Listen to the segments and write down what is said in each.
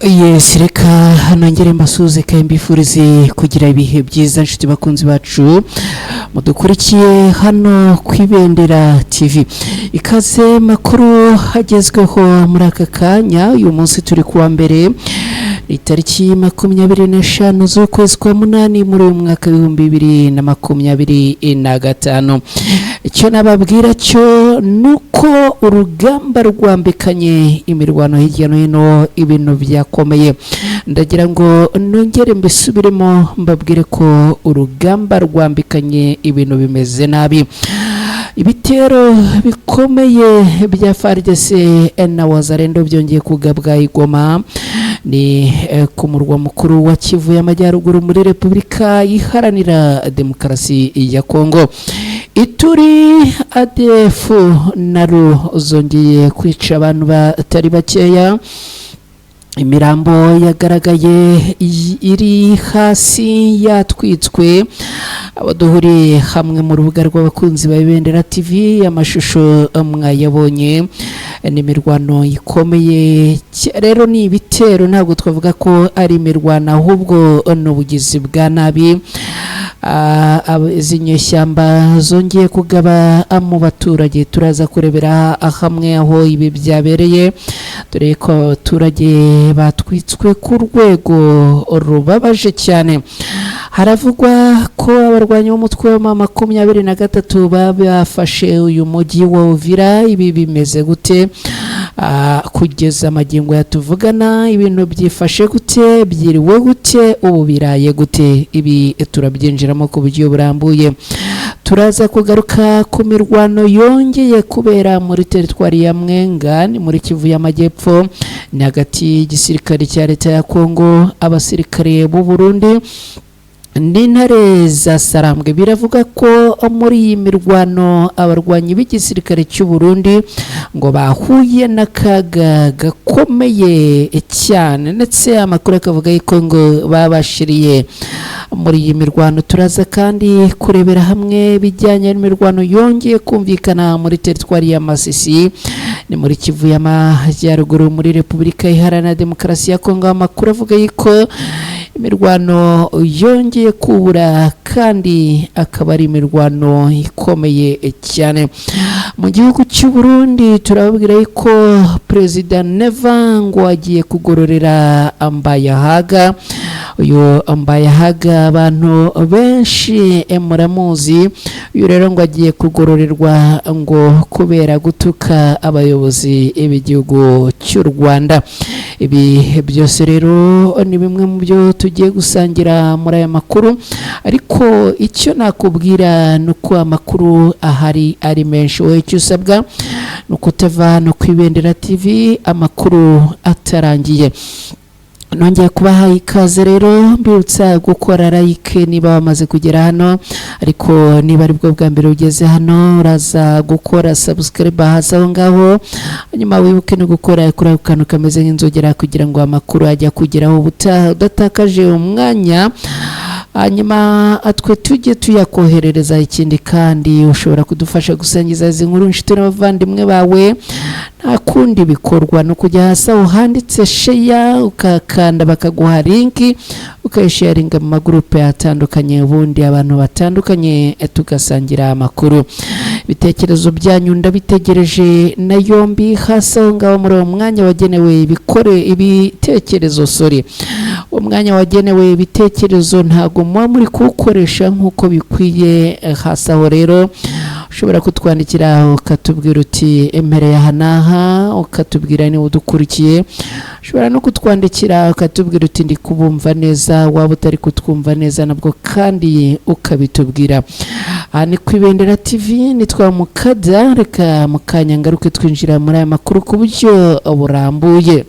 Yes, reka nongere mbasuhuze kandi mbifurize kugira ibihe byiza, inshuti bakunzi bacu mudukurikiye hano ku Ibendera TV. Ikaze makuru agezweho muri aka kanya. Uyu munsi turi kuwa mbere, ni tariki 25 z'ukwezi kwa munani muri uyu mwaka w'2025. Icyo nababwira cyo ni uko urugamba rwambikanye imirwano hirya no hino, ibintu byakomeye. Ndagira ngo nongere mbisubiremo, mbabwire ko urugamba rwambikanye, ibintu bimeze nabi. Ibitero bikomeye bya FARDC na Wazalendo byongeye kugabwa i Goma, ni ku murwa mukuru wa Kivu y'Amajyaruguru muri Repubulika Iharanira Demokarasi ya Kongo. Ituri, ADF NALU zongeye kwica abantu batari bakeya. Imirambo yagaragaye iri hasi yatwitswe. Abaduhuriye hamwe mu rubuga rw'abakunzi ba Ibendera TV, amashusho mwayabonye. Ni imirwano ikomeye rero, ni ibitero, ntabwo twavuga ko ari imirwano, ahubwo ni ubugizi bwa nabi. Izi nyeshyamba zongeye kugaba mu baturage. Turaza kurebera hamwe aho ibi byabereye, dore ko abaturage batwitswe ku rwego rubabaje cyane. Haravugwa ko abarwanyi b'umutwe wa M23 bafashe uyu mujyi wa Uvira. Ibi bimeze gute? Kugeza amagingo yatuvugana, ibintu byifashe gute? Byiriwe gute? Ubu biraye gute? Ibi turabyinjiramo ku buryo burambuye. Turaza kugaruka ku mirwano yongeye kubera muri teritwari ya Mwenga, ni muri Kivu y'Amajyepfo, ni hagati y'igisirikare cya leta ya Kongo, abasirikare b'u Burundi n'intare za Sarambwe. Biravuga ko muri iyi mirwano abarwanyi b'igisirikare cy'u Burundi ngo bahuye n'akaga gakomeye cyane, ndetse amakuru akavuga yuko ngo babashiriye muri iyi mirwano. Turaza kandi kurebera hamwe ibijyanye n'imirwano yongeye kumvikana muri teritwari ya Masisi, ni muri Kivu y'Amajyaruguru muri Repubulika Iharanira Demokarasi ya Kongo. Amakuru avuga yuko imirwano yongeye kubura, kandi akaba ari imirwano ikomeye cyane. Mu gihugu cy'u Burundi turababwira yuko Perezida Neva ngo agiye kugororera Mbayahaga. Uyu Mbayahaga abantu benshi muramuzi. Uyu rero ngo agiye kugororerwa ngo kubera gutuka abayobozi b'igihugu cy'u Rwanda. Ibi byose rero ni bimwe mu byo tugiye gusangira muri aya makuru, ariko icyo nakubwira ni uko amakuru ahari ari menshi. Wowe icyo usabwa ni ukutava no ku Ibendera TV amakuru atarangiye. Nongeye kubaha ikaze rero, mbibutsa gukora like niba wamaze kugera hano, ariko niba aribwo bwa mbere ugeze hano, uraza gukora subscribe hasi aho ngaho, hanyuma wibuke no gukora kuri ako kantu kameze nk'inzogera kugira ngo amakuru ajya kugeraho ubutaha udatakaje umwanya, hanyuma twe tujye tuyakoherereza. Ikindi kandi, ushobora kudufasha gusangiza izi nkuru inshuti n'abavandimwe bawe. Nta kundi bikorwa, no kujya hasi aho handitse share, ukakanda bakaguha link, ukayisharinga mu magurupe atandukanye, ubundi abantu batandukanye tugasangira amakuru. Ibitekerezo byanyu ndabitegereje na yombi hasi aho ngaho muri uwo mwanya wagenewe ibikore ibitekerezo, sorry, umwanya wagenewe ibitekerezo ntabwo muba muri kuwukoresha nk'uko bikwiye. Hasi aho rero ushobora kutwandikira, ukatubwira uti "Emere aha n'aha", ukatubwira niba udukurikiye. Ushobora no kutwandikira ukatubwira uti "Ndi kubumva neza", waba utari kutwumva neza nabwo kandi ukabitubwira. Aha ni ku Ibendera TV, nitwa Mukada. Reka mukanya ngaruke twinjira muri aya makuru ku buryo burambuye.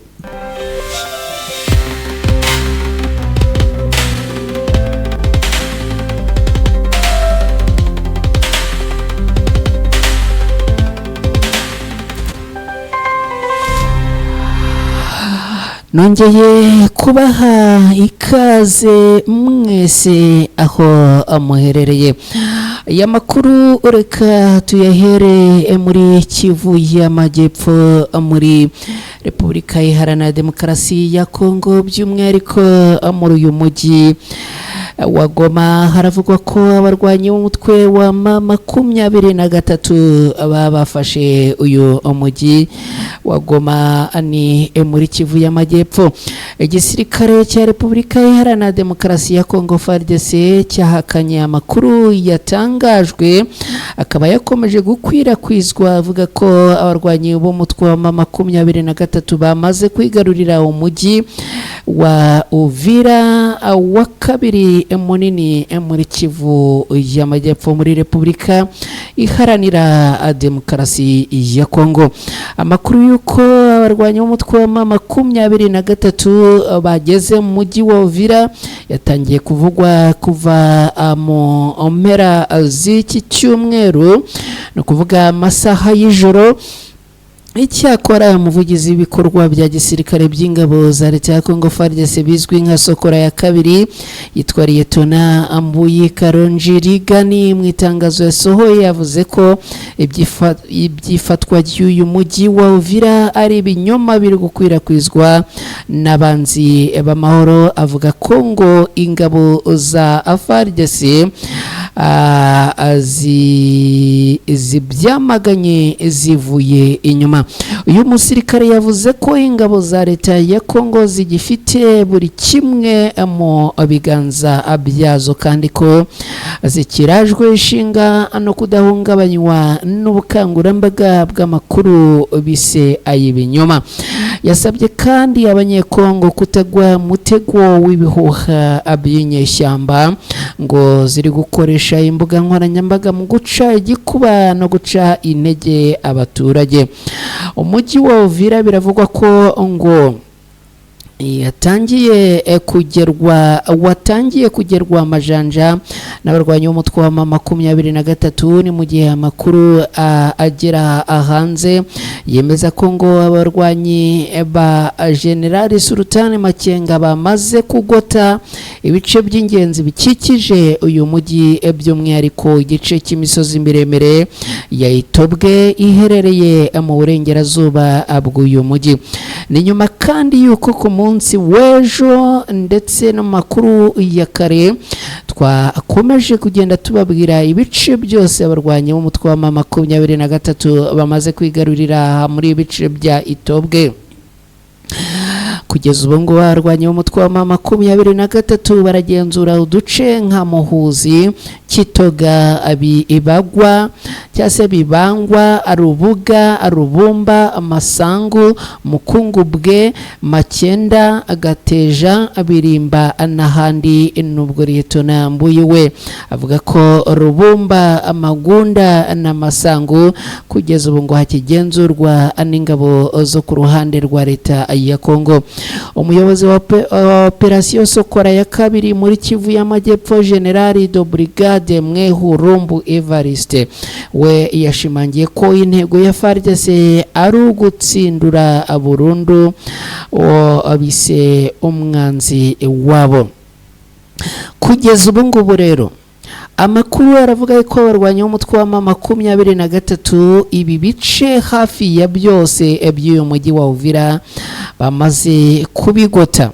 Nongeye kubaha ikaze mwese aho muherereye. Aya makuru reka tuyahere muri Kivu y'Amajyepfo, muri Repubulika Iharanira Demokarasi ya Kongo, by'umwihariko muri uyu mujyi wa Goma. Haravugwa ko abarwanyi b'umutwe wa M23 baba bafashe uyu mujyi wa Goma, ni muri Kivu y'Amajyepfo. Igisirikare cya Repubulika Iharanira Demokarasi ya Kongo, FARDC, cyahakanye amakuru yatangajwe akaba yakomeje gukwirakwizwa avuga ko abarwanyi b'umutwe wa M23 bamaze kwigarurira umujyi wa Uvira wa kabiri munini muri Kivu y'Amajyepfo, muri Repubulika Iharanira Demokarasi ya Kongo. Amakuru y'uko abarwanyi b'umutwe wa M23 bageze mu mujyi wa Uvira yatangiye kuvugwa kuva mu mpera z'iki cyumweru, ni ukuvuga amasaha y'ijoro. Icyakora umuvugizi w'ibikorwa bya gisirikare by'ingabo za leta ya Congo, FARDC, bizwi nka Sokora ya kabiri, yitwa Liyetona Ambuyi Karonji Rigani, mu itangazo yasohoye yavuze ko iby'ifatwa ry'uyu mujyi wa Uvira ari ibinyoma biri gukwirakwizwa n'abanzi b'amahoro. Avuga ko ngo ingabo za FARDC zibyamaganye zivuye inyuma. Uyu musirikare yavuze ko ingabo za leta ya Kongo zigifite buri kimwe mu biganza byazo, kandi ko zikirajwe ishinga no kudahungabanywa n'ubukangurambaga bw'amakuru bise ay'ibinyoma. Yasabye kandi Abanyekongo kutagwa mutego w'ibihuha by'inyeshyamba ngo ziri gukoresha imbuga nkoranyambaga mu guca igikuba no guca intege abaturage. Umujyi wa Uvira biravugwa ko ngo yatangiye kugerwa watangiye kugerwa amajanja n'abarwanyi b'umutwe wa M23. Ni mu gihe amakuru agera hanze yemeza ko ngo abarwanyi ba General Sultan Makenga bamaze kugota ibice by'ingenzi bikikije uyu mujyi, by'umwihariko igice cy'imisozi miremire ya Itobwe iherereye mu burengerazuba bw'uyu mujyi. Ni nyuma kandi yuko ku munsi w'ejo ndetse no makuru ya kare twakomeje kugenda tubabwira ibice byose abarwanyi b'umutwe wa M23 bamaze kwigarurira muri ibice bya Itobwe. Kugeza ubu ngubu abarwanyi b'umutwe wa M23 baragenzura uduce nka Muhuzi, Kitoga, Ibagwa cyangwa se Bibangwa, Rubuga, Rubumba, Masangu, Mukungubwe, Makenda, Gateja, Birimba n'ahandi, nubwo Liyetona Mbuyi we avuga ko Rubumba, Magunda na Masangu kugeza ubu ngo hakigenzurwa n'ingabo zo ku ruhande rwa leta ya Kongo. Umuyobozi wa operasiyo Sokora ya kabiri muri Kivu y'Amajyepfo, General de Brigade Mwehurumbu Evariste, we yashimangiye ko intego ya FARDC ari ugutsindura burundu uwo bise umwanzi wabo. Kugeza ubu ngubu rero amakuru aravuga ko abarwanyi b'umutwe wa M23 ibi bice hafi ya byose by'uyu mujyi wa Uvira bamaze kubigota.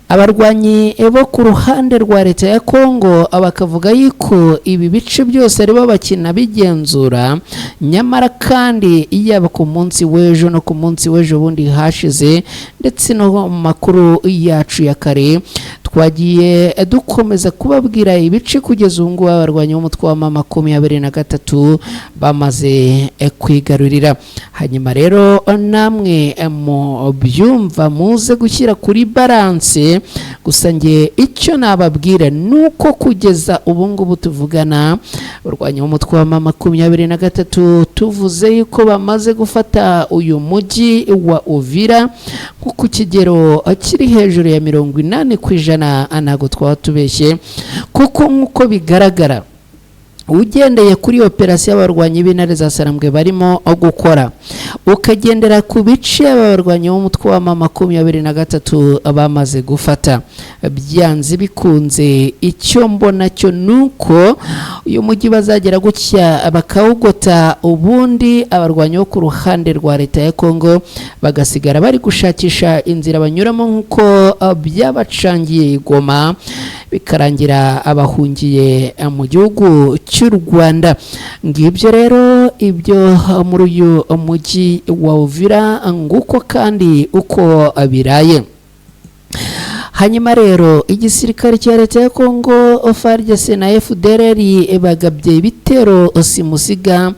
Abarwanyi bo ku ruhande rwa leta ya Kongo bakavuga yuko ibi bice byose aribo bakina bigenzura, nyamara kandi yaba ku munsi w'ejo no ku munsi w'ejo bundi hashize, ndetse no mu makuru yacu ya kare twagiye dukomeza kubabwira ibice kugeza ubu ngubu abarwanyi b'umutwe wa M23 bamaze kwigarurira. Hanyuma rero namwe mu byumva muze gushyira kuri balance. Gusa nge icyo nababwira nuko kugeza ubu ngubu tuvugana abarwanyi b'umutwe wa M23 tuvuze yuko bamaze gufata uyu mujyi wa Uvira nko ku kigero kiri hejuru ya 80%. Ntabwo twaba tubeshye, kuko nk'uko bigaragara Ugendeye kuri operasiyo abarwanyi b'intare za Sarambwe barimo gukora, ukagendera ku bice abarwanyi b'umutwe wa M23 bamaze gufata, byanze bikunze icyo mbona cyo nuko uyu mujyi bazagera gutya bakawugota, ubundi abarwanyi bo ku ruhande rwa leta ya Kongo bagasigara bari gushakisha inzira banyuramo nk'uko byabacangiye Goma, bikarangira abahungiye mu gihugu cy'u Rwanda. Ngibyo rero ibyo muri uyu mujyi wa Uvira, nguko kandi uko biraye. Hanyuma rero igisirikare cya leta ya Kongo FARDC na FDLR bagabye ibitero simusiga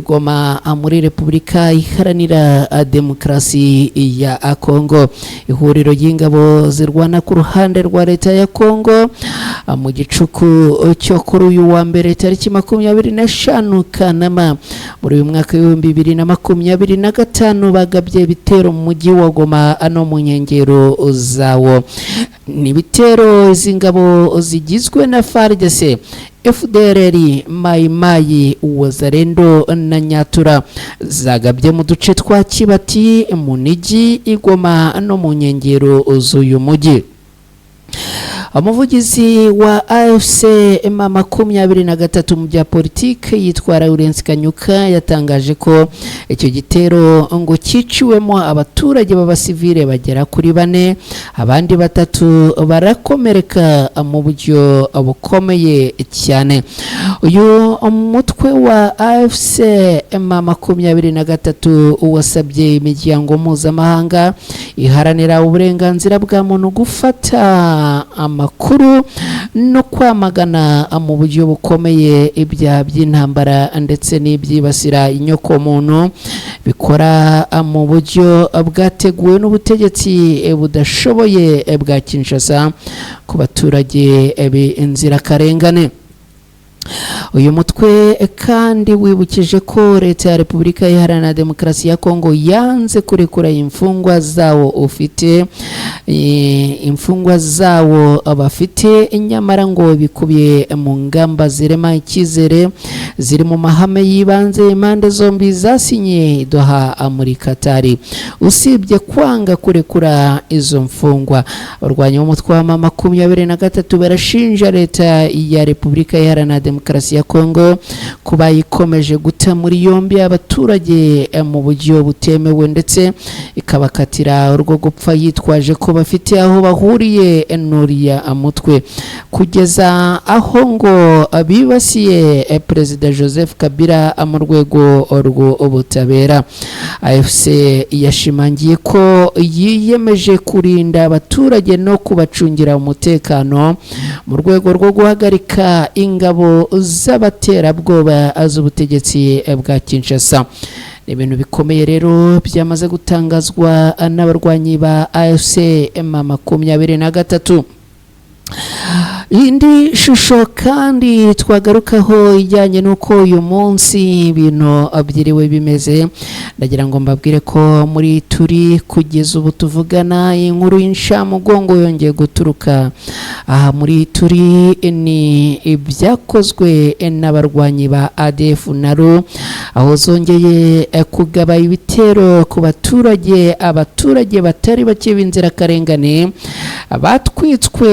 Goma muri Repubulika Iharanira Demokarasi ya Kongo. Ihuriro ry'ingabo zirwana ku ruhande rwa leta ya Kongo mu gicuku cyo kuri uyu wa mbere tariki 25 Kanama muri uyu mwaka 2025 bagabye ibitero mu mujyi wa Goma no mu nkengero zawo. Ni ibitero izi ngabo zigizwe na FARDC, FDLR, Mai Mai, Wazalendo na Nyatura zagabye mu duce twa Kibati, Munigi, Igoma no mu nkengero z'uyu mujyi. Umuvugizi wa AFC M23 mu bya politike yitwa Lawrence Kanyuka yatangaje ko icyo gitero ngo cyiciwemo abaturage b'abasivile bagera kuri 4, abandi 3 barakomereka mu buryo bukomeye cyane. Uyu mutwe wa AFC M23 wasabye imiryango mpuzamahanga iharanira uburenganzira bwa muntu gufata amakuru no kwamagana mu buryo bukomeye ibyaha by'intambara ndetse n'ibyibasira inyokomuntu bikora mu buryo bwateguwe n'ubutegetsi budashoboye bwa Kinshasa ku baturage b'inzirakarengane. Uyu mutwe kandi wibukije ko leta ya Repubulika Iharanira Demokarasi ya Kongo yanze kurekura imfungwa zawo ufite imfungwa zawo bafite, nyamara ngo bikubiye mu ngamba zirema icyizere ziri mu mahame y'ibanze impande zombi zasinye Doha muri Katari. Usibye kwanga kurekura izo mfungwa, abarwanyi b'umutwe wa M23 barashinja leta ya Repubulika Iharanira Demokarasi ya Kongo kuba ikomeje guta muri yombi abaturage mu buryo butemewe ndetse ikabakatira urwo gupfa yitwaje ko bafite aho bahuriye n'uriya mutwe, kugeza aho ngo bibasiye Perezida Joseph Kabila mu rwego rw'ubutabera. AFC yashimangiye ko yiyemeje kurinda abaturage no kubacungira umutekano mu rwego rwo guhagarika ingabo z'abaterabwoba z'ubutegetsi bwa Kinshasa. Ibintu bikomeye rero byamaze gutangazwa n'abarwanyi ba AFC M23. Indi shusho kandi twagarukaho ijyanye n'uko uyu munsi ibintu byiriwe bimeze, ndagira ngo mbabwire ko muri turi kugeza ubu tuvugana inkuru y'inshamugongo yongeye guturuka aha muri turi, ni ibyakozwe n'abarwanyi ba ADF NALU aho zongeye kugaba ibitero ku baturage, abaturage batari bake b'inzirakarengane batwitswe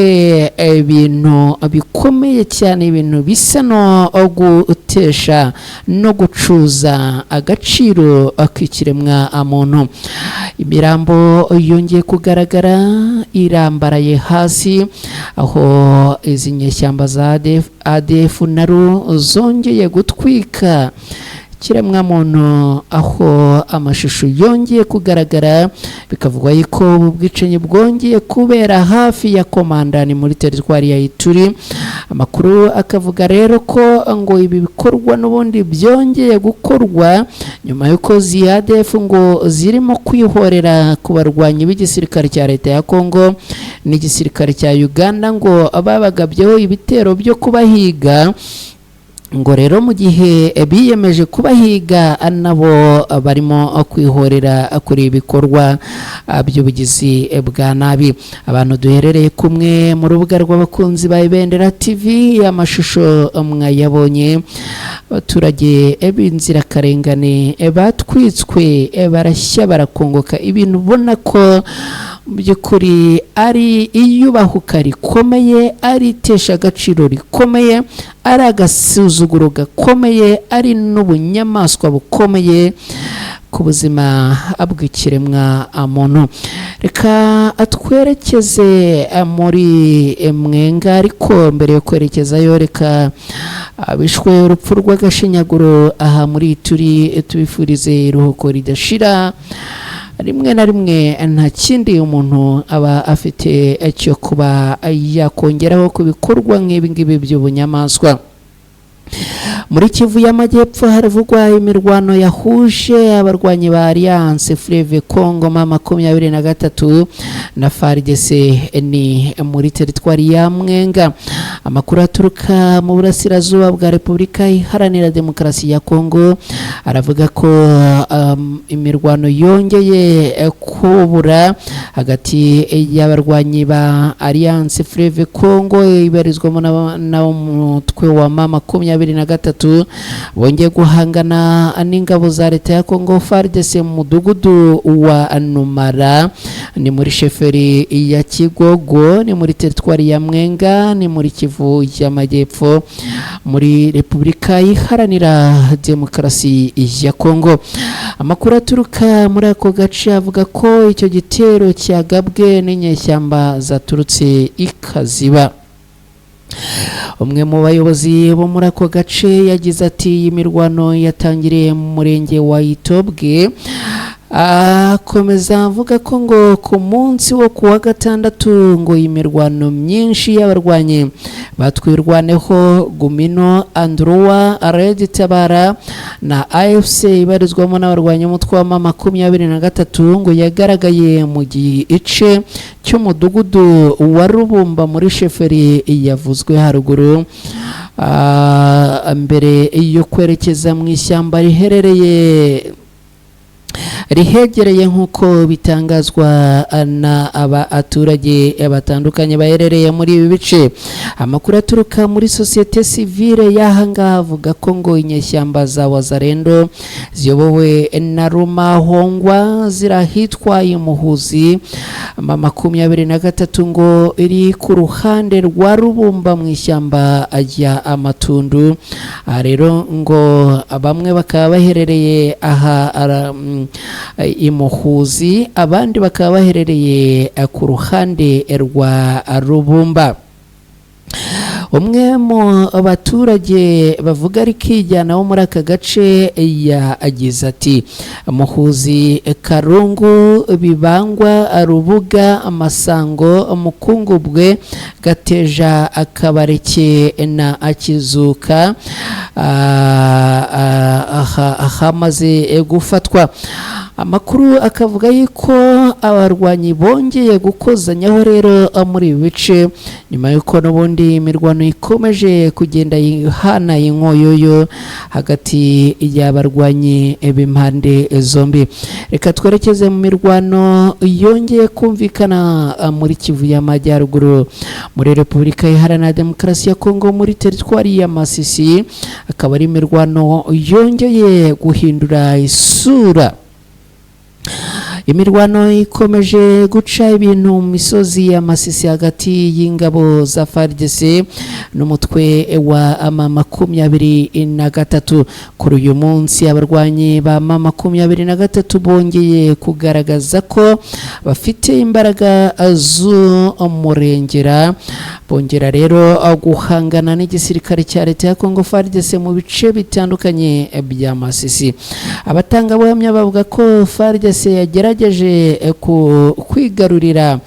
ibintu bikomeye cyane, ibintu bisa no gutesha no gucuza agaciro k'ikiremwa muntu. Imirambo yongeye kugaragara irambaraye hasi, aho izi nyeshyamba za ADF NALU zongeye gutwika kiremwa muntu, aho amashusho yongeye kugaragara bikavugwa yuko ubu bwicanyi bwongeye kubera hafi ya Komandani muri teritwari ya Ituri. Amakuru akavuga rero ko ngo ibi bikorwa n'ubundi byongeye gukorwa nyuma y'uko ADF ngo zirimo kwihorera ku barwanyi b'igisirikare cya leta ya Kongo n'igisirikare cya Uganda ngo babagabyeho ibitero byo kubahiga. Ngo rero mu gihe biyemeje kubahiga, nabo barimo kwihorera kuri ibikorwa by'ubugizi bwa nabi. Abantu duherereye kumwe mu rubuga rw'abakunzi ba Ibendera TV, amashusho mwayabonye. Abaturage b'inzirakarengane batwitswe, barashya, barakongoka, ibintu ubona ko mu by'ukuri ari iyubahuka rikomeye, ari itesha agaciro rikomeye, ari agasuzuguro gakomeye, ari n'ubunyamaswa bukomeye ku buzima bw'ikiremwa muntu. Reka twerekeze muri Mwenga, ariko mbere yo kwerekezayo, reka abishwe urupfu rw'agashinyaguro aha muri turi tubifurize iruhuko ridashira. Rimwe na rimwe nta kindi umuntu aba afite cyo kuba yakongeraho ku bikorwa nk'ibi ngibi by'ubunyamaswa. Muri Kivu y'Amajyepfo haravugwa imirwano yahuje abarwanyi ba Alliance Fleuve Congo M23 na FARDC, ni muri teritwari ya Mwenga. Amakuru aturuka mu burasirazuba bwa Repubulika Iharanira Demokarasi ya Congo aravuga ko imirwano yongeye kubura hagati y'abarwanyi ba Alliance Fleuve Congo ibarizwamo n'umutwe wa M23 bongeye guhangana n'ingabo za leta ya Congo FARDC mu mudugudu wa Numara, ni muri sheferi ya Kigogo, ni muri teritwari ya Mwenga, ni muri Kivu y'Amajyepfo, muri Repubulika Iharanira Demokarasi ya Congo. Amakuru aturuka muri ako gace avuga ko icyo gitero cyagabwe n'inyeshyamba zaturutse ikaziba. Umwe mu bayobozi bo muri ako gace yagize ati: "Iyi mirwano yatangiriye mu murenge wa Itobwe." Akomeza avuga ko ngo ku munsi wo ku wa gatandatu ngo iyi mirwano myinshi y'abarwanyi batwirwaneho, Gumino, Andruwa, Red Tabara na AFC ibarizwamo n'abarwanyi umutwe wa M23 ngo yagaragaye mu gice cy'umudugudu wa Rubumba muri sheferi yavuzwe haruguru, mbere yo kwerekeza mu ishyamba riherereye rihegereye, nk'uko bitangazwa na abaturage batandukanye baherereye muri ibi bice. Amakuru aturuka muri sosiyete sivile y'aha ngaha avuga ko ngo inyeshyamba za Wazalendo ziyobowe na Rumahongwa zirahitwa Imuhuzi, M23 ngo iri ku ruhande rwa Rubumba mu ishyamba rya Amatundu. Aha rero ngo bamwe bakaba baherereye aha Imuhuzi, abandi bakaba baherereye ku ruhande rwa Rubumba. Umwe mu baturage bavuga rikijyana wo muri aka gace yagize ati: "Muhuzi, Karungu, Bibangwa, Rubuga, Masango, Mukungubwe, Gateja, Akabareke na Akizuka ahamaze gufatwa." Amakuru akavuga yuko abarwanyi bongeye gukozanyaho rero muri ibi bice nyuma y'uko n'ubundi imirwano ikomeje kugenda ihana inkoyoyo hagati y'abarwanyi b'impande zombi. Reka twerekeze mu mirwano yongeye kumvikana muri Kivu y'Amajyaruguru, muri Repubulika Iharanira Demokarasi ya Kongo, muri teritwari ya Masisi, akaba ari imirwano yongeye guhindura isura. Imirwano ikomeje guca ibintu mu misozi ya Masisi hagati y'ingabo za FARDC n'umutwe wa M23. Kuri uyu munsi abarwanyi ba M23 bongeye kugaragaza ko bafite imbaraga z'umurengera, bongera rero guhangana n'igisirikare cya leta ya Congo FARDC mu bice bitandukanye bya Masisi. Abatangabuhamya bavuga ko FARDC yagerageje kwigarurira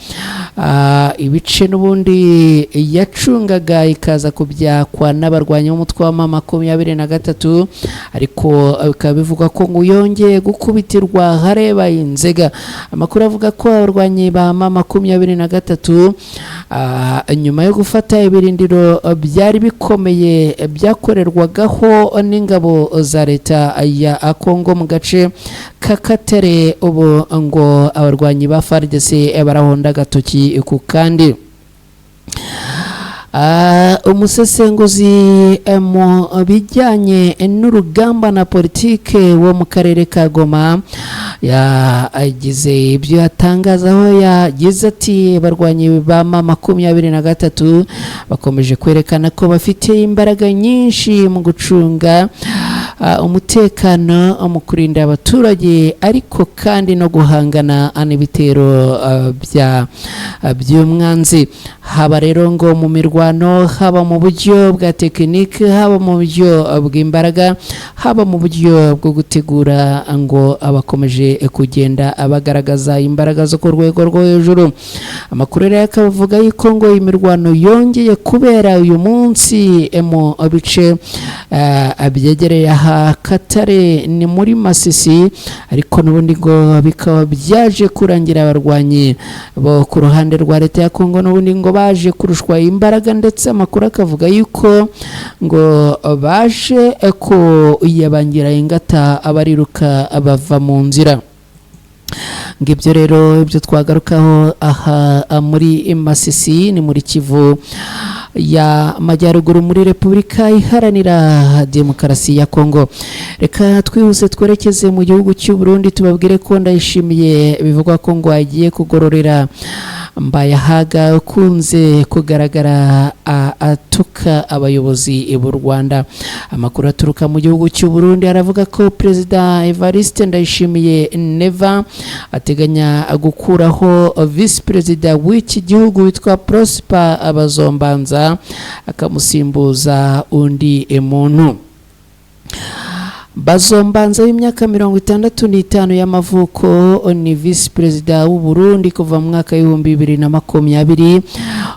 ibice n'ubundi yacungaga, ikaza kubyakwa n'abarwanyi b'umutwe wa M23, ariko bikaba bivugwa ko ngo yongeye gukubitirwa hareba inzega. Amakuru avuga ko abarwanyi ba M23 Nyuma yo gufata ibirindiro byari bikomeye byakorerwagaho n'ingabo za leta ya Kongo mu gace ka Katare, ubu ngo abarwanyi ba FARDC barahonda agatoki ku kandi. Umusesenguzi mu bijyanye n'urugamba na politike wo mu karere ka Goma yagize ibyo yatangazaho. Yagize ati: "Abarwanyi ba M23 bakomeje kwerekana ko bafite imbaraga nyinshi mu gucunga umutekano, mu kurinda abaturage, ariko kandi no guhangana n'ibitero bya by'umwanzi, haba rero ngo mu mirwano, haba mu buryo bwa tekinike, haba mu buryo bw'imbaraga, haba mu buryo bwo gutegura, ngo abakomeje kugenda bagaragaza imbaraga zo ku rwego rwo hejuru." Amakuru rero akavuga yuko ngo imirwano yongeye kubera uyu munsi mu bice byegereye aha Katare, ni muri Masisi, ariko n'ubundi ngo bikaba byaje kurangira abarwanyi bo ku ruhande rwa leta ya Kongo n'ubundi ngo baje kurushwa imbaraga, ndetse amakuru akavuga yuko ngo baje kuyabangira ingata, abariruka bava mu nzira. Ngibyo rero ibyo twagarukaho aha muri Masisi, ni muri Kivu ya Majyaruguru, muri Repubulika Iharanira Demokarasi ya Kongo. Reka twihuse twerekeze mu gihugu cy'u Burundi, tubabwire ko Ndayishimiye bivugwa ko ngo agiye kugororera Mbayahaga ukunze kugaragara atuka abayobozi b'u Rwanda. Amakuru aturuka mu gihugu cy'u Burundi aravuga ko Perezida Evariste Ndayishimiye Neva ateganya gukuraho visi perezida w'iki gihugu witwa Prosper Abazombanza, akamusimbuza undi muntu. Bazombanza w'imyaka 65 y'amavuko ni visi perezida w'u Burundi kuva mu mwaka w'2020,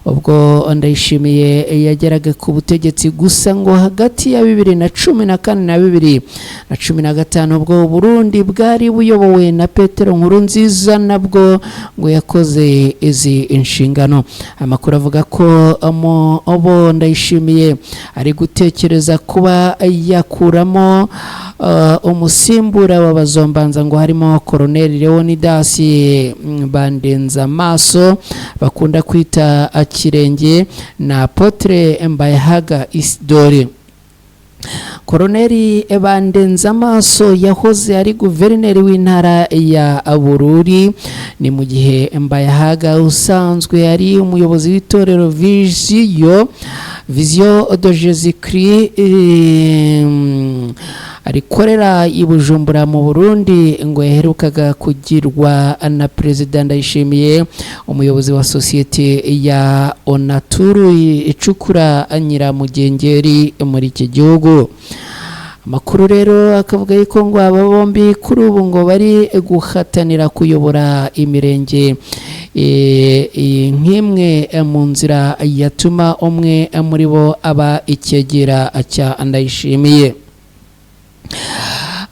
ubwo Ndayishimiye yageraga ku butegetsi. Gusa ngo hagati ya 2014 na 2015, ubwo Burundi bwari buyobowe na Petero Nkurunziza, nabwo ngo yakoze izi inshingano. Amakuru avuga ko bo Ndayishimiye ari gutekereza kuba yakuramo umusimbura w'Abazombanza ngo harimo Colonel Leonidas Bandenzamaso bakunda kwita Akirenge na Apotre Mbayahaga Isidore. Koroneri Bandenzamaso yahoze ari guverineri w'intara ya Bururi, ni mu gihe Mbayahaga usanzwe ari umuyobozi w'itorero Vision de Jésus Christ rikorera i Bujumbura mu Burundi, ngo yaherukaga kugirwa na Perezida Ndayishimiye umuyobozi wa sosiyete ya Onaturu icukura nyiramugengeri muri iki gihugu. Amakuru rero akavuga yuko ngo aba bombi kuri ubu ngo bari guhatanira kuyobora imirenge nk'imwe mu nzira yatuma umwe muri bo aba icyegera cya Ndayishimiye.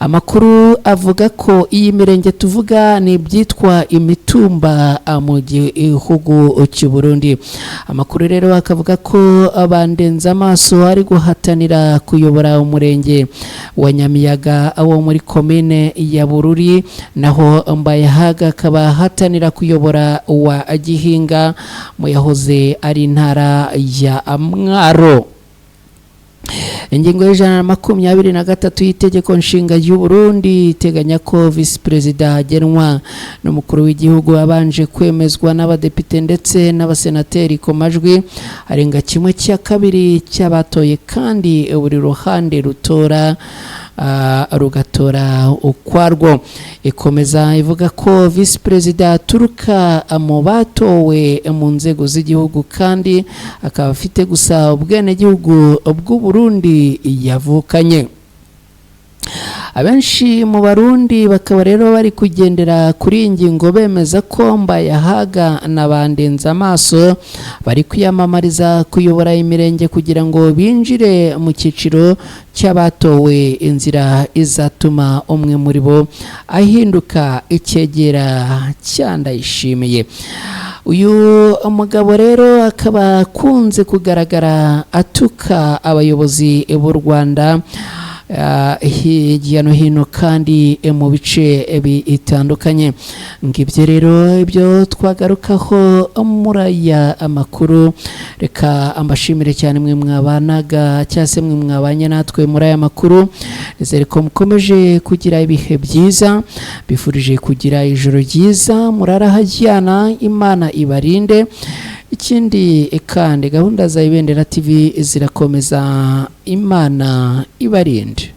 Amakuru avuga ko iyi mirenge tuvuga ni ibyitwa imitumba mu gihugu cy'u Burundi. Amakuru rero akavuga ko Bandenzamaso ari guhatanira kuyobora umurenge wa Nyamiyaga wo muri komine ya Bururi, naho Mbayahaga akaba ahatanira kuyobora uwa Gihinga mu yahoze ari intara ya Mwaro. Ingingo y'123 y'itegeko nshinga y'u Burundi iteganya ko visi perezida agenwa n'umukuru w'igihugu abanje kwemezwa n'abadepite ndetse n'abasenateri ku majwi arenga 1/2 cy'abatoye, kandi buri ruhande rutora rugatora ukwarwo. Ikomeza ivuga ko visi perezida aturuka mu batowe mu nzego z'igihugu, kandi akaba afite gusa ubwenegihugu bw'u Burundi yavukanye. Abenshi mu Barundi bakaba rero bari kugendera kuri iyi ngingo, bemeza ko Mbayahaga na Bandenzamaso bari kwiyamamariza kuyobora imirenge kugira ngo binjire mu cyiciro cy'abatowe, inzira izatuma umwe muri bo ahinduka icyegera cya Ndayishimiye. Uyu mugabo rero akaba akunze kugaragara atuka abayobozi b'u Rwanda hirya no hino kandi mu bice bitandukanye. Ngibyo rero ibyo twagarukaho muri aya amakuru. Reka ambashimire cyane mwe mwabanaga cyangwa se mwe mwabanye natwe muri aya makuru. Nizere ko mukomeje kugira ibihe byiza, bifurije kugira ijoro ryiza, murarahajyana, Imana ibarinde. Ikindi kandi, gahunda za Ibendera TV zirakomeza. Imana ibarinde.